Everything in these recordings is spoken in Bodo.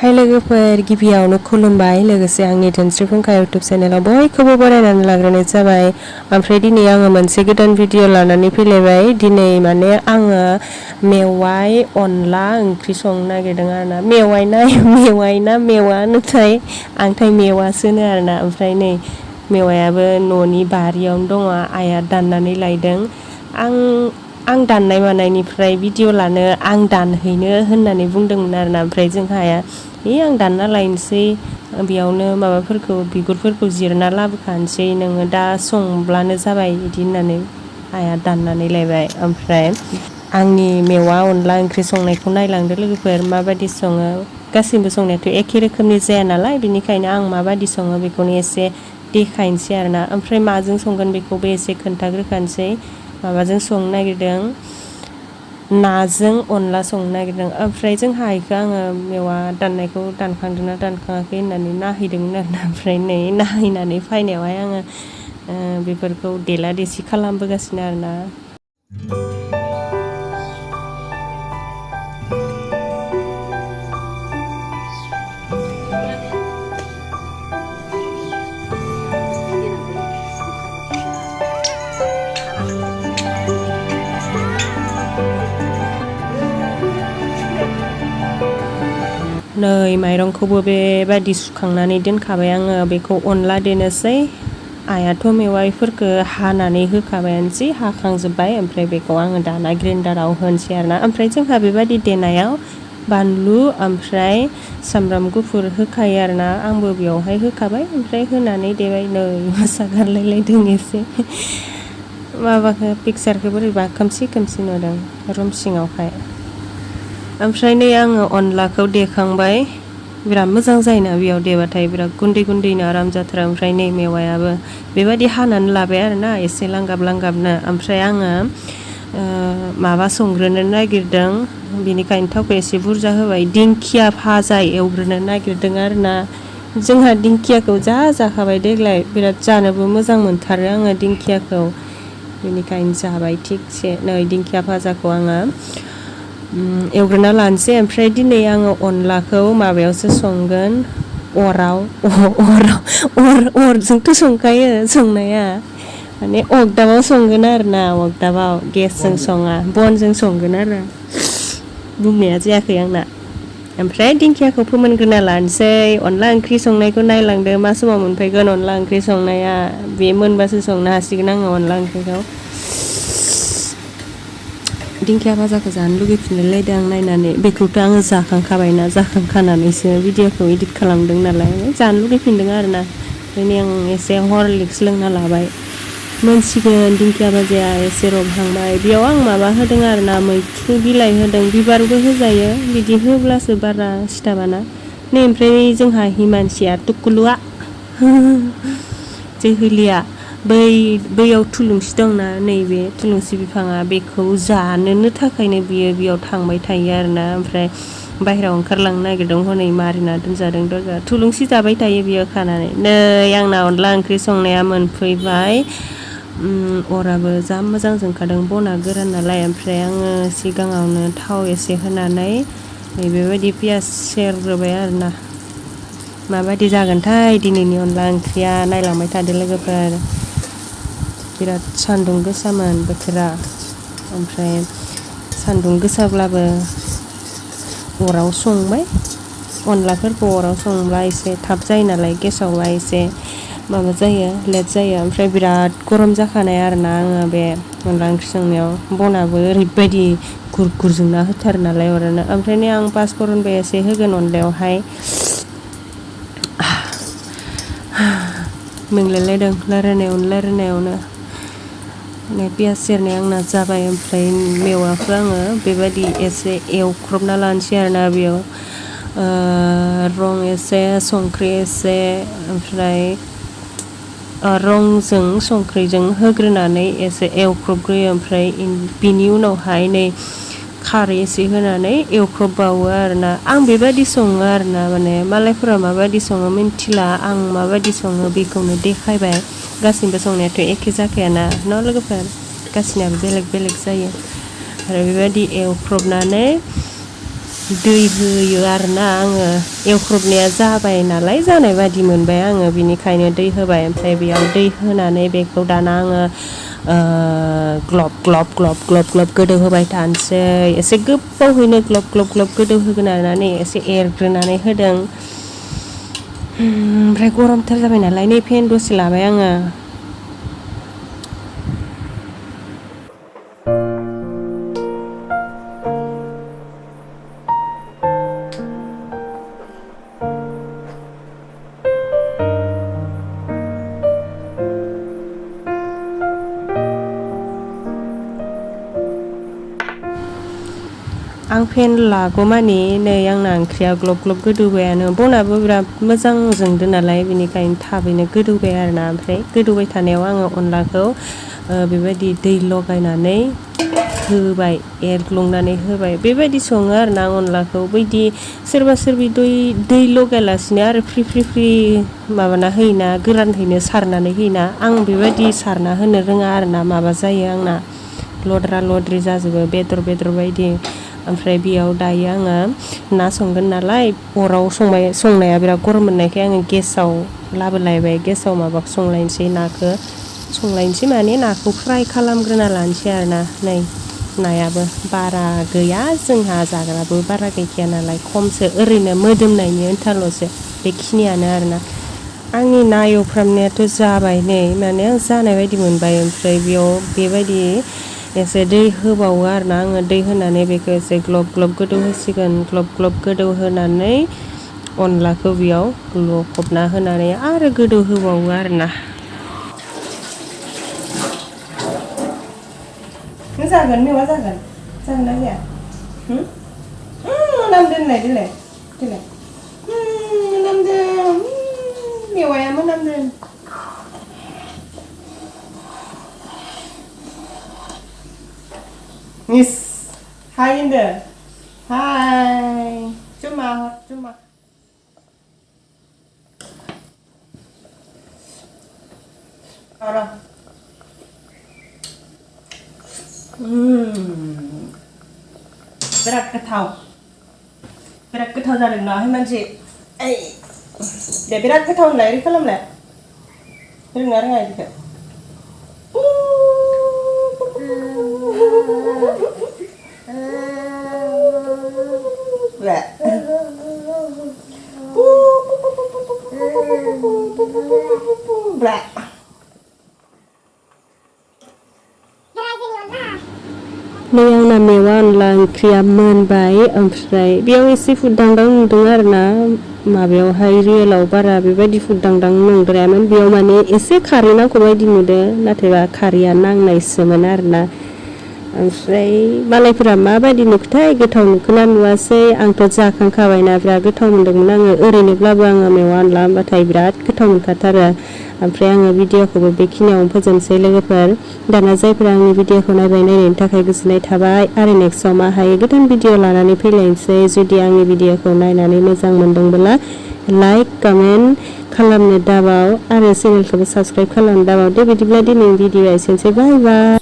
हाय लोगोफोर गिबियावनो खुलुमबाय लोगोसे आंनि धोनस्रि फुंखा यूट्यूब चेनेलाव बयखौबो बरायनानै लाग्रोनाय जाबाय ओमफ्राय दिनै आङो मोनसे गोदान भिडिअ लानानै फैलायबाय दिनै माने आङो मेवाइ अनला ओंख्रि संनो नागिरदों आरोना मेवाइ ना मेवा होनोथाय आंथाय मेवासोनो आरोना ओमफ्राय नै मेवायाबो न'नि बारियावनो दङ आइया दाननानै लायदों आं दाननाय मानायनिफ्राय भिडिअ लानो आं दानहैनो होननानै बुंदोंमोन आरोना ओमफ्राय जोंहाया आं दानना लायनोसै बेयावनो माबाफोरखौ बिगुरफोरखौ जिरना लाबोखानोसै नोङो दा संब्लानो जाबाय बिदि होननानै आइया दाननानै लायबाय ओमफ्राय आंनि मेवा अनला ओंख्रि संनायखौ नायलांदो लोगोफोर माबायदि सङो गासिबो संनायाथ' एखे रोखोमनि जाया नालाय बेनिखायनो आं माबायदि सङो बेखौनो एसे देखायनोसै आरोना ओमफ्राय माजों संगोन बेखौबो एसे खोन्थाग्रोखानोसै माबाजों संनो नागिरदों नाजों अनला संनो नागिरदों ओमफ्राय जोंहा इखौ आङो मेवा दाननायखौ दानखांदोंना दानखाङाखै होननानै नायहैदोंमोन आरोना ओमफ्राय नै नायहैनानै फैनायावहाय आङो बेफोरखौ देला देसि खालामबोगासिनो आरोना नै माइरंखौबो बेबायदि सुखांनानै दोनखाबाय आङो बेखौ अनला देनोसै आइयाथ' मेवाइफोरखौ हानानै होखाबायानोसै हाखांजोब्बाय ओमफ्राय बेखौ आङो दाना ग्रेन्डाराव होनोसै आरोना ओमफ्राय जोंहा बेबायदि देनायाव बानलु ओमफ्राय सामब्राम गुफुर होखायो आरोना आंबो बेयावहाय होखाबाय ओमफ्राय होनानै देबाय नै मोसागारलायलायदों एसे माबाखौ पिक्सारखौ बोरैबा खोमसि नुदों रुम सिङावहाय ओमफ्राय नै आङो अनलाखौ देखांबाय बिराद मोजां जायोना बेयाव देबाथाय बिराद गुन्दैनो आराम जाथारो ओमफ्राय नै मेवायाबो बेबायदि हानानै लाबाय आरोना एसे लांगाबनो ओमफ्राय आङो माबा संग्रोनो नागिरदों बेनिखायनो थावखौ एसे बुरजा होबाय दिंखिया भाजा एवग्रोनो नागिरदों आरोना जोंहा दिंखियाखौ जाखाबाय देग्लाय बिराद जानोबो मोजां मोनथारो आङो दिंखियाखौ बेनिखायनो जाबाय थिगसे नै दिंखिया भाजाखौ आङो एवग्रोना लानोसै ओमफ्राय दिनै आङो अनलाखौ माबायावसो संगोन अरजोंथ' संखायो संनाया माने अगदाबाव संगोन आरोना अगदाबाव गेसजों सङा बनजों संगोन आरो बुंनाया जायाखै आंना ओमफ्राय दिंखियाखौ फोमोनग्रोना लानोसै अनला ओंख्रि संनायखौ नायलांदो मा समाव मोनफैगोन अनला ओंख्रि संनाया बे मोनबासो संनो हासिगोन आङो अनला ओंख्रिखौ दिंखिया भाजाखौ जानो लुगैफिनलायलायदों आं नायनानै बेखौथ' आङो जाखांखाबायना जाखांखानानैसो भिडिअखौ एडिट खालामदों नालाय जानो लुगैफिनदों आरोना ओंखायनो आं एसे हरलिक्स लोंना लाबाय मोनसिगोन दिंखिया भाजाया एसे रबहांबाय बेयाव आं माबा होदों आरोना मैथ्रु बिलाइ होदों बिबारबो होजायो बिदि होब्लासो बारा सिथाबाना नै ओमफ्राय जोंहा हिमानसिया टुकुलुआ जोहोलिया बैयाव थुलुंसि दंना नैबे थुलुंसि बिफाङा बेखौ जानोनो थाखायनो बियो बेयाव थांबाय थायो आरोना ओमफ्राय बाहेरायाव ओंखारलांनो नागिरदों हनै मारिना दोनजादों दरजा थुलुंसि जाबाय थायो बियो खानानै नै आंना अनला ओंख्रि संनाया मोनफैबाय अराबो जा मोजां जोंखादों बना गोरान नालाय ओमफ्राय आङो सिगाङावनो थाव एसे होनानै बेबायदि पियास सेरग्रोबाय आरोना माबायदि जागोनथाय दिनैनि अनला ओंख्रिया नायलांबाय थादो लोगोफोर बिराद सान्दुं गोसामोन बोथोरा ओमफ्राय सान्दुं गोसाब्लाबो अराव संबाय अनलाफोरखौ अराव संब्ला एसे थाब जायो नालाय गेसावबा एसे माबा जायो लेट जायो ओमफ्राय बिराद गरम जाखानाय आरोना आङो बे अनला ओंख्रि संनायाव बनाबो ओरैबायदि गुर जोंना होथारो नालाय अरानो ओमफ्राय नै आं पासफोरनबो एसे होगोन अनलायावहाय मेंलायलायदों रायलायनायावनो माने पियास सेरनाय आंना जाबाय ओमफ्राय मेवाखौ आङो बेबायदि एसे एवख्रबना लानोसै आरोना बेयाव रं एसे संख्रि एसे ओमफ्राय रंजों संख्रिजों होग्रोनानै एसे एवख्रबग्रोयो ओमफ्राय बिनि उनावहाय नै खारै एसे होनानै एवख्रबबावो आरोना आं बेबायदि सङो आरोना माने मालायफोरा माबायदि सङो मिन्थिला आं माबायदि सङो बेखौनो देखायबाय गासिबो संनायाथ' एखे जाखायाना न' लोगोफोर गासिनाबो बेलेग जायो आरो बेबायदि एवख्रबनानै दै होयो आरोना आङो एवख्रबनाया जाबाय नालाय जानाय बादि मोनबाय आङो बिनिखायनो दै होबाय ओमफ्राय बेयाव दै होनानै बेखौ दाना आङो ग्लब ग्लब ग्लब ग्लब ग्लब गोदौ होबाय थानोसै एसे गोबावैनो ग्लब ग्लब ग्लब गोदौ होनानै एसे एरग्रोनानै होदों ओमफ्राय गरमथार जाबाय नालाय नै फेन दसे लाबाय आङो आं फेन लागौमानि नै आंना ओंख्रिया ग्लब ग्लब गोदौबायानो बनाबो बिराद मोजां जोंदो नालाय बिनिखायनो थाबैनो गोदौबाय आरोना ओमफ्राय गोदौबाय थानायाव आङो अनलाखौ बेबायदि दै लगायनानै होबाय एरग्लुंनानै होबाय बेबायदि सङो आरोना अनलाखौ बैदि सोरबा सोरबि दै लगायालासिनो आरो फ्रि फ्रि फ्रि माबाना होयोना गोरानहैनो सारनानै होयोना आं बेबायदि सारना होनो रोङा आरोना माबा जायो आंना लद्रा लद्रि जाजोबो बेदर बायदि ओमफ्राय बेयाव दायो आङो ना संगोन नालाय अराव संनाया बिराद गरम मोननायखाय आङो गेसाव लाबोलायबाय गेसाव माबा संलायनोसै नाखौ संलायनोसै माने नाखौ फ्राय खालामग्रोना लानोसै आरोना नै नायाबो बारा गैया जोंहा जाग्राबो बारा गैखाया नालाय खमसो ओरैनो मोदोमनायनि आन्थाल'सो बेखिनियानो आरोना आंनि ना एवफ्रामनायाथ' जाबाय नै माने आं जानाय बायदि मोनबाय ओमफ्राय बेयाव बेबायदि एसे दै होबावो आरोना आङो दै होनानै बेखौ एसे ग्लब ग्लब गोदौ होसिगोन ग्लब ग्लब गोदौ होनानै अनलाखौ बेयाव लखबना होनानै आरो गोदौ होबावो आरोना जागोन मेवा जागोन ना जाया मोनामदों होनलाय देलाय मोनामदों मेवाया मोनामदों Miss, hi in there. Hi. Cuma. Ara. Berat ketau जादों ना हिमानसि ऐ दे बिराद गोथाव होनलाय ओरै खालामलाय रोङा इदिखौ नै आंना मेवा अनला ओंख्रिया मोनबाय ओमफ्राय बेयाव एसे फुददांदां नुदों आरोना माबायावहाय रियेलाव बारा बेबायदि फुददांदां नंद्रायामोन बेयाव माने एसे खारै नांगौ बायदि नुदों नाथायबा खारैया नांनायसोमोन आरोना ओमफ्राय मालायफोरा माबायदि नुखोथाय गोथाव नुखोना नुवासै आंथ' जाखांखाबायना बिराद गोथाव मोन्दोंमोन आङो ओरैनोब्लाबो आङो मेवा अनला होनबाथाय बिराद गोथाव मोनखाथारो ओमफ्राय आङो भिडिअखौबो बेखिनियावनो फोजोबनोसै लोगोफोर दाना जायफोरा आंनि भिडिअखौ नायनायनि थाखाय गोजोननाय थाबाय आरो नेक्स्टआव मा हायो गोदान भिडिअ लानानै फैलायनोसै जुदि आंनि भिडिअखौ नायनानै मोजां मोनदोंब्ला लाइक कमेन्ट खालामनो दाबाव आरो चेनेलखौबो साबस्क्राइब खालामनो दाबाव दे बिदिब्ला दिनैनि भिडिअआ एसेनोसै बाय बाय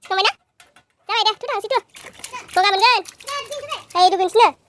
Sukamai na? Sukamai dah, tu dah situ. Kau enggak mengen? Ayo Dhwnsri.